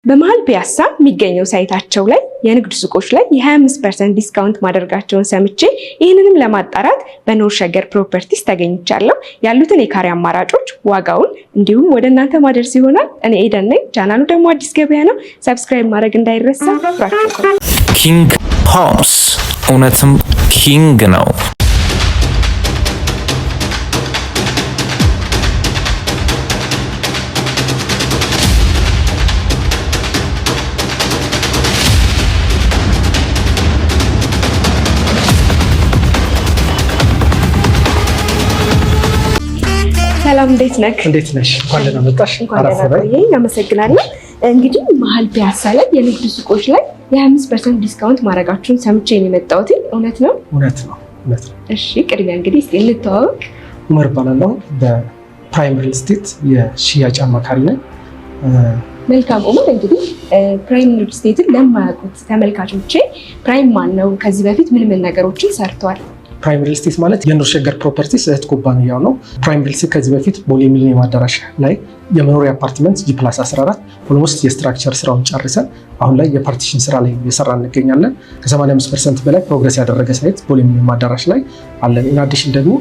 በመሀል ፒያሳ የሚገኘው site ኣቸው ላይ የንግድ ሱቆች ላይ የ25% discount ማድረጋቸውን ሰምቼ ይህንንም ለማጣራት በኖር ሸገር ፕሮፐርቲስ ተገኝቻለሁ። ያሉትን የካሬ አማራጮች፣ ዋጋውን እንዲሁም ወደ እናንተ ማድረስ ይሆናል። እኔ ኤደን ነኝ። ቻናሉ ደግሞ አዲስ ገበያ ነው። Subscribe ማድረግ እንዳይረሳ። ኪንግ ሆምስ እውነትም king ነው። ሰላም፣ እንዴት ነህ? እንዴት ነሽ? እንኳን ደህና መጣሽ። እንኳን ደህና ቆየኝ። አመሰግናለሁ። እንግዲህ መሀል ፒያሳ ላይ የንግድ ሱቆች ላይ የ25% discount ማድረጋችሁን ሰምቼ ነው የመጣሁት። እውነት ነው? እውነት ነው፣ እውነት ነው። እሺ፣ ቅድሚያ እንግዲህ እስኪ እንተዋወቅ። ኡመር እባላለሁ። በፕራይም ሪል ስቴት የሽያጭ አማካሪ ነኝ። መልካም ኡመር፣ እንግዲህ ፕራይም ሪል ስቴትን ለማያውቁት ተመልካቾቼ ፕራይም ማን ነው? ከዚህ በፊት ምን ምን ነገሮችን ሰርቷል? ፕራይም ሪል ስቴት ማለት የኖር ሸገር ፕሮፐርቲስ እህት ኩባንያው ነው። ፕራይም ሪል ስቴት ከዚህ በፊት ቦሌ ሚሊኒየም አዳራሽ ላይ የመኖሪያ አፓርትመንት G+14 almost የ structure ስራውን ጨርሰን አሁን ላይ የ partition ስራ ላይ እየሰራ እንገኛለን። ከ85% በላይ progress ያደረገ site ቦሌ ሚሊኒየም አዳራሽ ላይ አለን። In addition ደግሞ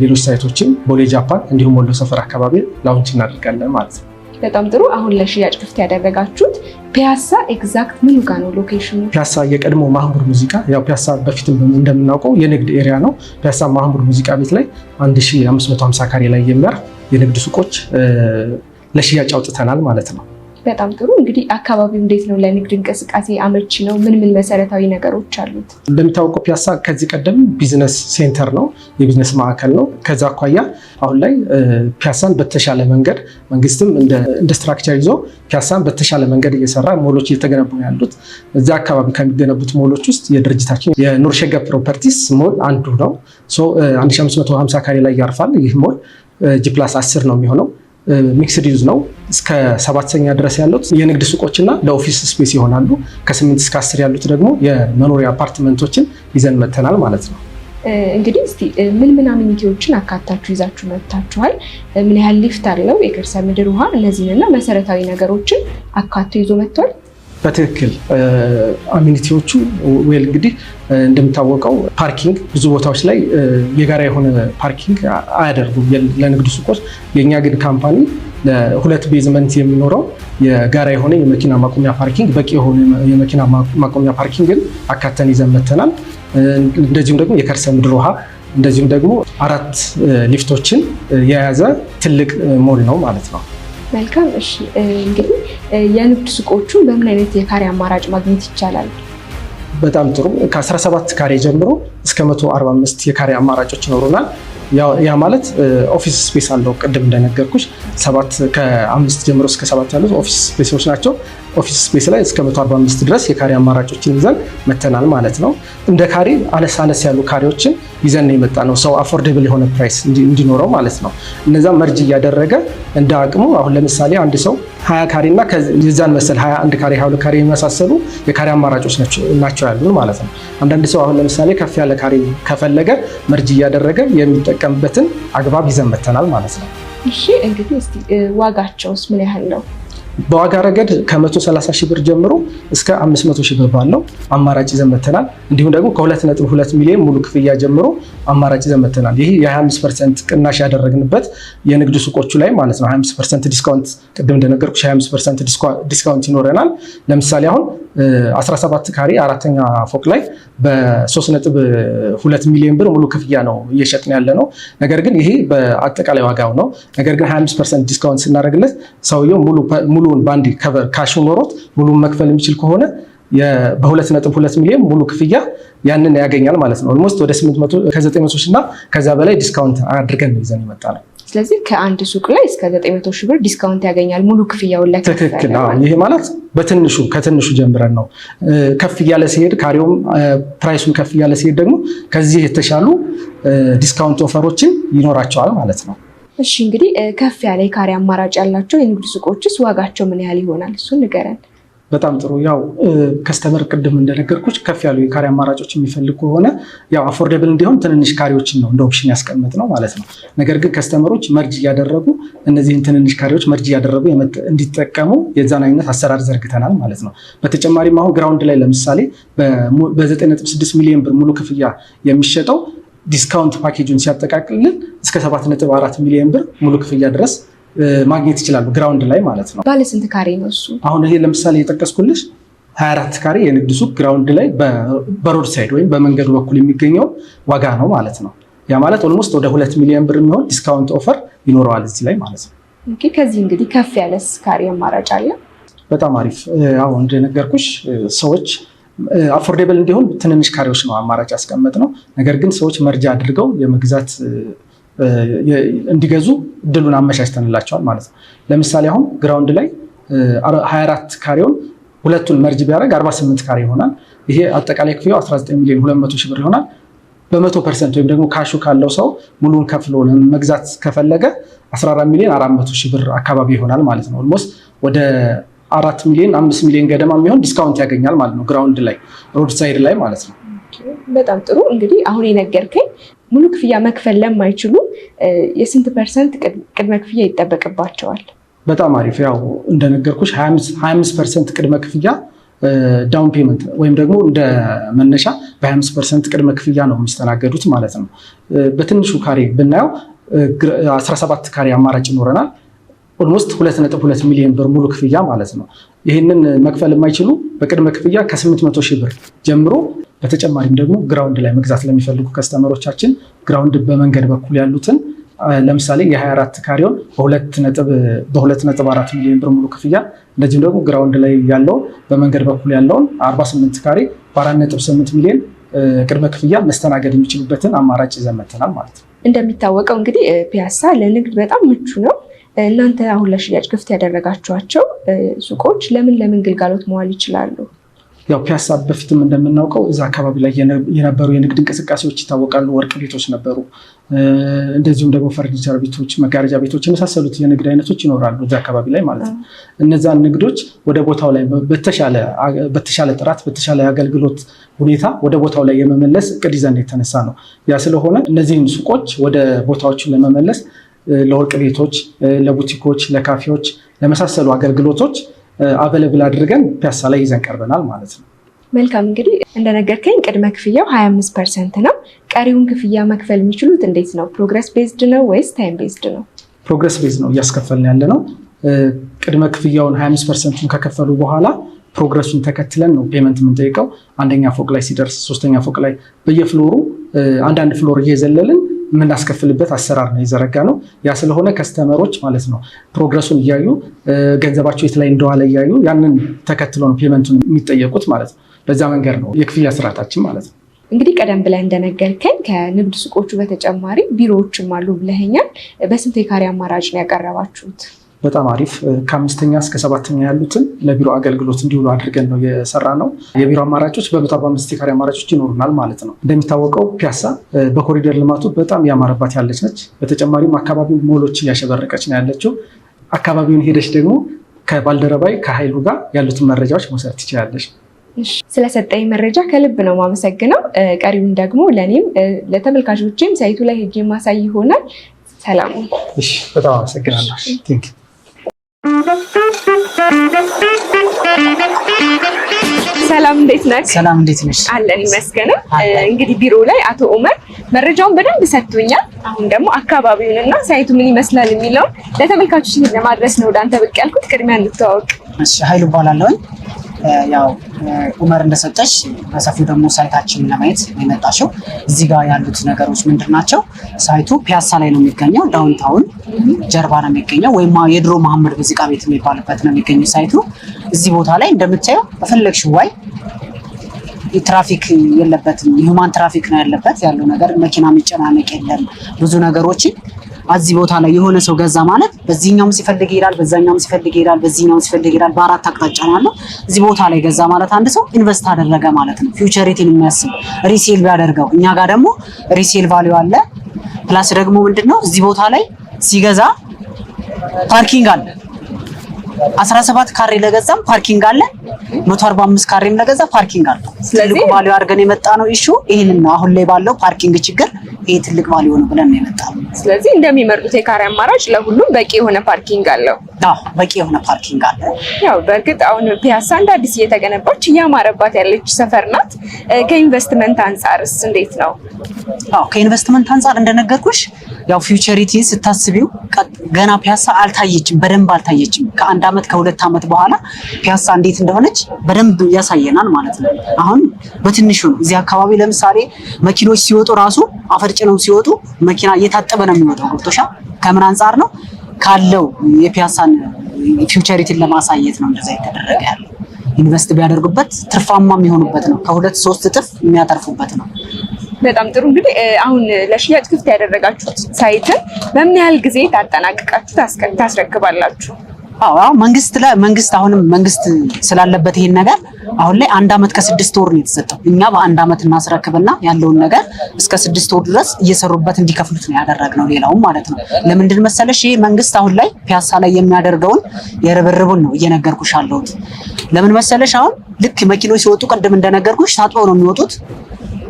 ሌሎች site ኦችን ቦሌ ጃፓን እንዲሁም ወሎ ሰፈር አካባቢ launch እናደርጋለን ማለት ነው። በጣም ጥሩ። አሁን ለሽያጭ ክፍት ያደረጋችሁት ፒያሳ exact ምኑ ጋ ነው location ኑ? ፒያሳ የቀድሞ ማህሙድ ሙዚቃ፣ ያው ፒያሳ በፊትም እንደምናውቀው የንግድ area ነው። ፒያሳ ማህሙድ ሙዚቃ ቤት ላይ 1550 ካሬ ላይ የሚያርፍ የንግድ ሱቆች ለሽያጭ አውጥተናል ማለት ነው። በጣም ጥሩ። እንግዲህ አካባቢው እንዴት ነው? ለንግድ እንቅስቃሴ አመቺ ነው? ምን ምን መሰረታዊ ነገሮች አሉት? እንደሚታወቀው ፒያሳ ከዚህ ቀደም business center ነው፣ የቢዝነስ ማዕከል ነው። ከዛ አኳያ አሁን ላይ ፒያሳን በተሻለ መንገድ መንግስትም እንደ structure ይዞ ፒያሳን በተሻለ መንገድ እየሰራ ሞሎች እየተገነቡ ነው ያሉት። እዚያ አካባቢ ከሚገነቡት ሞሎች ውስጥ የድርጅታችን የኖር ሸገር ፕሮፐርቲስ ሞል አንዱ ነው። 1550 ካሬ ላይ ያርፋል። ይህ mall G+10 ነው የሚሆነው። Mixed use ነው። እስከ ሰባተኛ ድረስ ያሉት የንግድ ሱቆች እና ለ office space ይሆናሉ። ከ8 እስከ 10 ያሉት ደግሞ የመኖሪያ አፓርትመንቶችን ይዘን መተናል ማለት ነው። እንግዲህ እስቲ ምን ምን amenity ዎችን አካታችሁ ይዛችሁ መጥታችኋል? ምን ያህል ሊፍት አለው? የከርሰ ምድር ውሃ፣ እነዚህንና መሰረታዊ ነገሮችን አካቶ ይዞ መጥቷል? በትክክል፣ amenity ዎቹ well እንግዲህ እንደሚታወቀው parking ብዙ ቦታዎች ላይ የጋራ የሆነ parking አያደርጉም ለንግድ ሱቆች። የእኛ ግን company ለሁለት basement የሚኖረው የጋራ የሆነ የመኪና ማቆሚያ parking፣ በቂ የሆነ የመኪና ማቆሚያ parking ን አካተን ይዘን መተናል። እንደዚሁም ደግሞ የከርሰ ምድር ውሃ፣ እንደዚሁም ደግሞ አራት ሊፍቶችን የያዘ ትልቅ ሞል ነው ማለት ነው። መልካም። እሺ፣ እንግዲህ የንግድ ሱቆቹን በምን አይነት የካሬ አማራጭ ማግኘት ይቻላል? በጣም ጥሩ። ከ17 ካሬ ጀምሮ እስከ 145 የካሬ አማራጮች ይኖሩናል። ያ ማለት office space አለው። ቅድም እንደነገርኩሽ ከአምስት ጀምሮ እስከ ሰባት ያሉት office space ኦች ናቸው። Office space ላይ እስከ 145 ድረስ የካሬ አማራጮችን ይዘን መተናል ማለት ነው። እንደ ካሬ አነስ አነስ ያሉ ካሬዎችን ይዘን ነው የመጣነው፣ ሰው affordable የሆነ price እንዲኖረው ማለት ነው። እነዛ merge እያደረገ እንደ አቅሙ አሁን ለምሳሌ አንድ ሰው 20 ካሬ እና የዛን መሰል 21 ካሬ፣ 22 ካሬ የመሳሰሉ የካሬ አማራጮች ናቸው ያሉን ማለት ነው። አንዳንድ ሰው አሁን ለምሳሌ ከፍ ያለ ካሬ ከፈለገ merge እያደረገ የሚጠቀምበትን አግባብ ይዘን መተናል ማለት ነው። እሺ፣ እንግዲህ እስቲ ዋጋቸውስ ምን ያህል ነው? በዋጋ ረገድ ከ130 ሺህ ብር ጀምሮ እስከ 500 ሺህ ብር ባለው አማራጭ ይዘን መተናል። እንዲሁም ደግሞ ከ2.2 ሚሊዮን ሙሉ ክፍያ ጀምሮ አማራጭ ይዘን መተናል። ይህ የ25% ቅናሽ ያደረግንበት የንግድ ሱቆቹ ላይ ማለት ነው። 25% discount፣ ቅድም እንደነገርኩሽ 25% discount ይኖረናል። ለምሳሌ አሁን 17 ካሬ አራተኛ ፎቅ ላይ በ3.2 ሚሊዮን ብር ሙሉ ክፍያ ነው እየሸጥን ያለነው። ነገር ግን ይሄ በአጠቃላይ ዋጋው ነው። ነገር ግን 25% discount ስናደርግለት ሰውየው ሙሉውን በአንድ cash ኖሮት ሙሉውን መክፈል የሚችል ከሆነ በ2.2 ሚሊዮን ሙሉ ክፍያ ያንን ያገኛል ማለት ነው። Almost ወደ 800 ከ900 ሺህ እና ከዛ በላይ discount አድርገን ነው ይዘን የመጣነው። ስለዚህ ከአንድ ሱቅ ላይ እስከ 900 ሺህ ብር discount ያገኛል ሙሉ ክፍያውን ለከፈለ። ትክክል። ይሄ ማለት በትንሹ ከትንሹ ጀምረን ነው። ከፍ እያለ ሲሄድ ካሬውም price ኡም ከፍ እያለ ሲሄድ ደግሞ ከዚህ የተሻሉ discount offer ኦችን ይኖራቸዋል ማለት ነው። እሺ፣ እንግዲህ ከፍ ያለ የካሬ አማራጭ ያላቸው የንግድ ሱቆችስ ዋጋቸው ምን ያህል ይሆናል? እሱን ንገረን። በጣም ጥሩ። ያው customer ቅድም እንደነገርኩሽ ከፍ ያሉ የካሬ አማራጮች የሚፈልግ ከሆነ ያው affordable እንዲሆን ትንንሽ ካሬዎችን ነው እንደ option ያስቀመጥነው ማለት ነው። ነገር ግን customer ኦች merge እያደረጉ፣ እነዚህን ትንንሽ ካሬዎች merge እያደረጉ እንዲጠቀሙ የዛን አይነት አሰራር ዘርግተናል ማለት ነው። በተጨማሪም አሁን ground ላይ ለምሳሌ በ9.6 ሚሊዮን ብር ሙሉ ክፍያ የሚሸጠው discount package ኡን ሲያጠቃልል እስከ 7.4 ሚሊዮን ብር ሙሉ ክፍያ ድረስ ማግኘት ይችላሉ፣ ground ላይ ማለት ነው። ባለ ስንት ካሬ ነው እሱ? አሁን ይሄ ለምሳሌ የጠቀስኩልሽ 24 ካሬ የንግድ ሱቅ ground ላይ በ road side ወይም በመንገዱ በኩል የሚገኘው ዋጋ ነው ማለት ነው። ያ ማለት almost ወደ 2 ሚሊዮን ብር የሚሆን discount offer ይኖረዋል እዚህ ላይ ማለት ነው። Okay፣ ከዚህ እንግዲህ ከፍ ያለስ ካሬ አማራጭ አለ? በጣም አሪፍ። አሁን እንደነገርኩሽ ሰዎች affordable እንዲሆን ትንንሽ ካሬዎች ነው አማራጭ ያስቀመጥነው። ነገር ግን ሰዎች merge አድርገው የመግዛት እንዲገዙ እድሉን አመቻችተንላቸዋል ማለት ነው። ለምሳሌ አሁን ground ላይ 24 ካሬውን ሁለቱን merge ቢያደርግ 48 ካሬ ይሆናል። ይሄ አጠቃላይ ክፍያው 19 ሚሊዮን 200 ሺህ ብር ይሆናል። በ100% ወይም ደግሞ cash ኡ ካለው ሰው ሙሉን ከፍሎ መግዛት ከፈለገ 14 ሚሊዮን 400 ሺህ ብር አካባቢ ይሆናል ማለት ነው። Almost ወደ 4 ሚሊዮን፣ 5 ሚሊዮን ገደማ የሚሆን discount ያገኛል ማለት ነው። Ground ላይ፣ road side ላይ ማለት ነው። በጣም ጥሩ። እንግዲህ አሁን የነገርከኝ ሙሉ ክፍያ መክፈል ለማይችሉ የስንት percent ቅድመ ክፍያ ይጠበቅባቸዋል? በጣም አሪፍ። ያው እንደነገርኩሽ 25% ቅድመ ክፍያ down payment ወይም ደግሞ እንደ መነሻ በ25% ቅድመ ክፍያ ነው የሚስተናገዱት ማለት ነው። በትንሹ ካሬ ብናየው 17 ካሬ አማራጭ ይኖረናል። Almost 2.2 ሚሊዮን ብር ሙሉ ክፍያ ማለት ነው። ይህንን መክፈል የማይችሉ በቅድመ ክፍያ ከ800 ሺህ ብር ጀምሮ፣ በተጨማሪም ደግሞ ground ላይ መግዛት ለሚፈልጉ customer ኦቻችን ground በመንገድ በኩል ያሉትን ለምሳሌ የ24 ካሬውን በ2.4 ሚሊዮን ብር ሙሉ ክፍያ፣ እንደዚሁም ደግሞ ground ላይ ያለውን በመንገድ በኩል ያለውን 48 ካሬ በ4.8 ሚሊዮን ቅድመ ክፍያ መስተናገድ የሚችሉበትን አማራጭ ይዘን መጥተናል ማለት ነው። እንደሚታወቀው እንግዲህ ፒያሳ ለንግድ በጣም ምቹ ነው። እናንተ አሁን ለሽያጭ ክፍት ያደረጋችኋቸው ሱቆች ለምን ለምን ግልጋሎት መዋል ይችላሉ? ያው ፒያሳ በፊትም እንደምናውቀው እዛ አካባቢ ላይ የነበሩ የንግድ እንቅስቃሴዎች ይታወቃሉ። ወርቅ ቤቶች ነበሩ፣ እንደዚሁም ደግሞ ፈርኒቸር ቤቶች፣ መጋረጃ ቤቶች የመሳሰሉት የንግድ አይነቶች ይኖራሉ እዛ አካባቢ ላይ ማለት ነው። እነዛን ንግዶች ወደ ቦታው ላይ በተሻለ ጥራት፣ በተሻለ አገልግሎት ሁኔታ ወደ ቦታው ላይ የመመለስ እቅድ ይዘን የተነሳ ነው። ያ ስለሆነ እነዚህን ሱቆች ወደ ቦታዎቹ ለመመለስ ለወርቅ ቤቶች፣ ለቡቲኮች፣ ለካፌዎች፣ ለመሳሰሉ አገልግሎቶች available አድርገን ፒያሳ ላይ ይዘን ቀርበናል ማለት ነው። መልካም፣ እንግዲህ እንደነገርከኝ ቅድመ ክፍያው 25% ነው። ቀሪውን ክፍያ መክፈል የሚችሉት እንዴት ነው? Progress based ነው ወይስ time based ነው? Progress based ነው እያስከፈልን ያለ ነው። ቅድመ ክፍያውን 25% ኡን ከከፈሉ በኋላ progress ኡን ተከትለን ነው payment የምንጠይቀው። አንደኛ ፎቅ ላይ ሲደርስ፣ ሶስተኛ ፎቅ ላይ፣ በየ floor ኡ አንዳንድ floor እየዘለልን የምናስከፍልበት አሰራር ነው የዘረጋነው። ያ ስለሆነ customer ኦች ማለት ነው progress ኡን እያዩ፣ ገንዘባቸው የት ላይ እንደዋለ እያዩ ያንን ተከትሎ ነው payment ኡን የሚጠየቁት ማለት ነው። በዛ መንገድ ነው የክፍያ ስርዓታችን ማለት ነው። እንግዲህ ቀደም ብለህ እንደነገርከኝ ከንግድ ሱቆቹ በተጨማሪ ቢሮዎችም አሉ ብለኸኛል። በስንት የካሬ አማራጭ ነው ያቀረባችሁት? በጣም አሪፍ። ከአምስተኛ እስከ ሰባተኛ ያሉትን ለቢሮ አገልግሎት እንዲውሉ አድርገን ነው የሰራነው። የቢሮ አማራጮች በ145 የካሬ አማራጮች ይኖሩናል ማለት ነው። እንደሚታወቀው ፒያሳ በኮሪደር ልማቱ በጣም ያማረባት ያለች ነች። በተጨማሪም አካባቢው ሞሎች እያሸበረቀች ነው ያለችው። አካባቢውን ሄደች ደግሞ ከባልደረባዬ ከሀይሉ ጋር ያሉትን መረጃዎች መውሰድ ትችላለች። ስለሰጠኝ መረጃ ከልብ ነው የማመሰግነው። ቀሪውን ደግሞ ለእኔም ለተመልካቾችም site ኡ ላይ ሄጄ የማሳይ ይሆናል። ሰላም። እሺ፣ በጣም አመሰግናለሁ። Thank you። ሰላም፣ እንዴት ነህ? ሰላም፣ እንዴት ነሽ? አለን ይመስገን። እንግዲህ ቢሮ ላይ አቶ ኡመር መረጃውን በደንብ ሰጥቶኛል። አሁን ደግሞ አካባቢውን እና site ኡ ምን ይመስላል የሚለውን ለተመልካቾች ለማድረስ ነው ወደ አንተ ብቅ ያልኩት። ቅድሚያ እንተዋወቅ። እሺ፣ ሀይሉ እባላለሁኝ። ያው ኡመር እንደሰጠሽ በሰፊው ደግሞ site ኣችንን ለማየት ነው የመጣሽው። እዚህ ጋር ያሉት ነገሮች ምንድን ናቸው? Site ኡ ፒያሳ ላይ ነው የሚገኘው። Downtown ጀርባ ነው የሚገኘው፣ ወይም የድሮ መሐመድ ሙዚቃ ቤት የሚባልበት ነው የሚገኘው site ኡ። እዚህ ቦታ ላይ እንደምታየው በፈለግሽው way ትራፊክ የለበትም። Human traffic ነው ያለበት ያለው ነገር፣ መኪና የሚጨናነቅ የለም። ብዙ ነገሮችን እዚህ ቦታ ላይ የሆነ ሰው ገዛ ማለት በዚህኛውም ሲፈልግ ይሄዳል፣ በዛኛውም ሲፈልግ ይሄዳል፣ በዚህኛውም ሲፈልግ ይሄዳል። በአራት አቅጣጫ ነው ያለው። እዚህ ቦታ ላይ ገዛ ማለት አንድ ሰው invest አደረገ ማለት ነው። Future ኡን የሚያስብ resale ቢያደርገው እኛ ጋር ደግሞ resale value አለ። Plus ደግሞ ምንድነው፣ እዚህ ቦታ ላይ ሲገዛ parking አለ። 17 ካሬ ለገዛም parking አለ። 145 ካሬም ለገዛ parking አለ። ስለዚህ ትልቁ value አድርገን የመጣ ነው issue ይህንን ነው። አሁን ላይ ባለው parking ችግር ይሄ ትልቅ value ነው ብለን ነው የመጣ ነው። ስለዚህ እንደሚመርጡት የካሬ አማራጭ ለሁሉም በቂ የሆነ parking አለው። አዎ፣ በቂ የሆነ parking አለ። ያው በእርግጥ አሁን ፒያሳ እንደ አዲስ እየተገነባች እያማረባት ያለች ሰፈር ናት። ከኢንቨስትመንት አንጻርስ እንዴት ነው? አዎ፣ ከኢንቨስትመንት አንጻር እንደነገርኩሽ ያው futurity ን ስታስቢው ገና ፒያሳ አልታየችም፣ በደንብ አልታየችም። ከአንድ አመት ከ2 አመት በኋላ ፒያሳ እንዴት እንደሆነች በደንብ ያሳየናል ማለት ነው። አሁን በትንሹ ነው። እዚህ አካባቢ ለምሳሌ መኪኖች ሲወጡ ራሱ አፈር ጭነው ሲወጡ መኪና እየታጠበ ነው የሚወጣው። ገብቶሻል? ከምን አንጻር ነው ካለው የፒያሳን futurity ን ለማሳየት ነው እንደዛ የተደረገ ያለው። Invest ቢያደርጉበት ትርፋማ የሚሆኑበት ነው። ከሁለት ሶስት እጥፍ የሚያተርፉበት ነው። በጣም ጥሩ። እንግዲህ አሁን ለሽያጭ ክፍት ያደረጋችሁት site ን በምን ያህል ጊዜ ታጠናቅቃችሁ ታስረክባላችሁ? አዎ፣ መንግስት ላይ መንግስት አሁንም መንግስት ስላለበት ይሄን ነገር አሁን ላይ 1 አመት ከ6 ወር ነው የተሰጠው። እኛ በአንድ አመት እናስረክብና ያለውን ነገር እስከ 6 ወር ድረስ እየሰሩበት እንዲከፍሉት ነው ያደረግነው። ሌላውም ማለት ነው። ለምንድን መሰለሽ ይሄ መንግስት አሁን ላይ ፒያሳ ላይ የሚያደርገውን የርብርቡን ነው እየነገርኩሽ ያለሁት። ለምን መሰለሽ አሁን ልክ መኪኖች ሲወጡ ቅድም እንደነገርኩሽ ታጥበው ነው የሚወጡት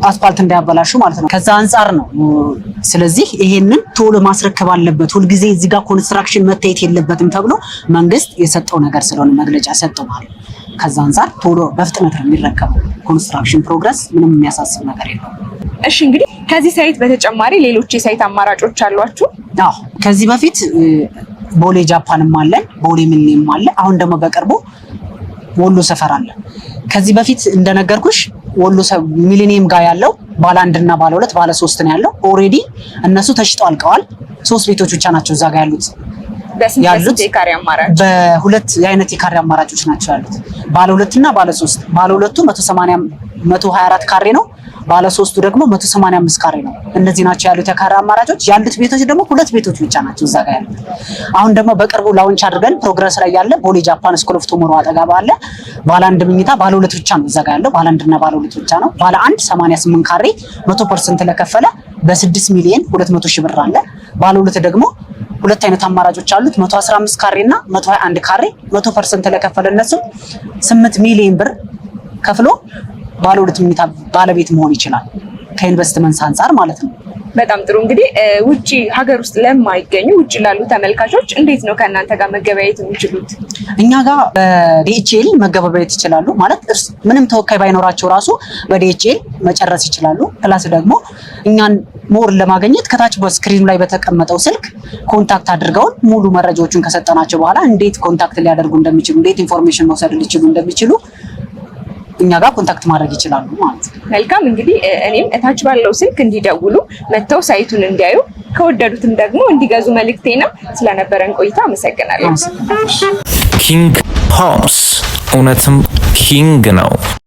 አስፋልት እንዳያበላሹ ማለት ነው። ከዛ አንጻር ነው። ስለዚህ ይሄንን ቶሎ ማስረከብ አለበት። ሁልጊዜ እዚህ ጋር construction መታየት የለበትም ተብሎ መንግስት የሰጠው ነገር ስለሆነ መግለጫ ሰጠው ማለት ነው። ከዛ አንጻር ቶሎ በፍጥነት ነው የሚረከበው። Construction progress ምንም የሚያሳስብ ነገር የለውም። እሺ፣ እንግዲህ ከዚህ site በተጨማሪ ሌሎች የ site አማራጮች አሏችሁ? አዎ፣ ከዚህ በፊት ቦሌ ጃፓንም አለን፣ ቦሌ ሚሊኒየም አለ። አሁን ደግሞ በቅርቡ ወሎ ሰፈር አለ። ከዚህ በፊት እንደነገርኩሽ ወሎ ሚሊኒየም ጋር ያለው ባለ አንድ እና ባለ ሁለት ባለ ሶስት ነው ያለው። Already እነሱ ተሽጠው አልቀዋል። ሶስት ቤቶች ብቻ ናቸው እዛ ጋር ያሉት። በስንት ያሉት በስንት የካሬ አማራጭ? በሁለት የአይነት የካሬ አማራጮች ናቸው ያሉት፣ ባለ ሁለት እና ባለ ሶስት። ባለ ሁለቱ 180 124 ካሬ ነው። ባለ ሶስቱ ደግሞ 185 ካሬ ነው። እነዚህ ናቸው ያሉት የካሬ አማራጮች። ያሉት ቤቶች ደግሞ ሁለት ቤቶች ብቻ ናቸው እዛ ጋር ያሉት። አሁን ደግሞ በቅርቡ launch አድርገን progress ላይ ያለ ቦሌ ጃፓን School of Tomorrow አጠገብ አለ። ባለ አንድ መኝታ ባለ ሁለት ብቻ ነው እዛ ጋር ያለው። ባለ አንድ እና ባለ ሁለት ብቻ ነው። ባለ አንድ 88 ካሬ 100% ለከፈለ በ6 ሚሊዮን 200 ሺህ ብር አለ። ባለ ሁለት ደግሞ ሁለት አይነት አማራጮች አሉት። 115 ካሬ እና 121 ካሬ 100% ለከፈለ እነሱ 8 ሚሊዮን ብር ከፍሎ ባለ ሁለት መኝታ ባለቤት መሆን ይችላል። ከኢንቨስትመንት አንጻር ማለት ነው። በጣም ጥሩ። እንግዲህ ውጪ ሀገር ውስጥ ለማይገኙ ውጭ ላሉ ተመልካቾች እንዴት ነው ከእናንተ ጋር መገበያየት የሚችሉት? እኛ ጋር በ DHL መገበያየት ይችላሉ። ማለት ምንም ተወካይ ባይኖራቸው ራሱ በ DHL መጨረስ ይችላሉ። Plus ደግሞ እኛን more ለማግኘት ከታች በ screen ኑ ላይ በተቀመጠው ስልክ contact አድርገውን ሙሉ መረጃዎቹን ከሰጠናቸው በኋላ እንዴት contact ሊያደርጉ እንደሚችሉ፣ እንዴት information መውሰድ ሊችሉ እንደሚችሉ እኛ ጋር contact ማድረግ ይችላሉ ማለት ነው። መልካም። እንግዲህ እኔም እታች ባለው ስልክ እንዲደውሉ መጥተው site ኡን እንዲያዩ ከወደዱትም ደግሞ እንዲገዙ መልእክቴ ነው። ስለነበረን ቆይታ አመሰግናለሁ። King Homes እውነትም king ነው።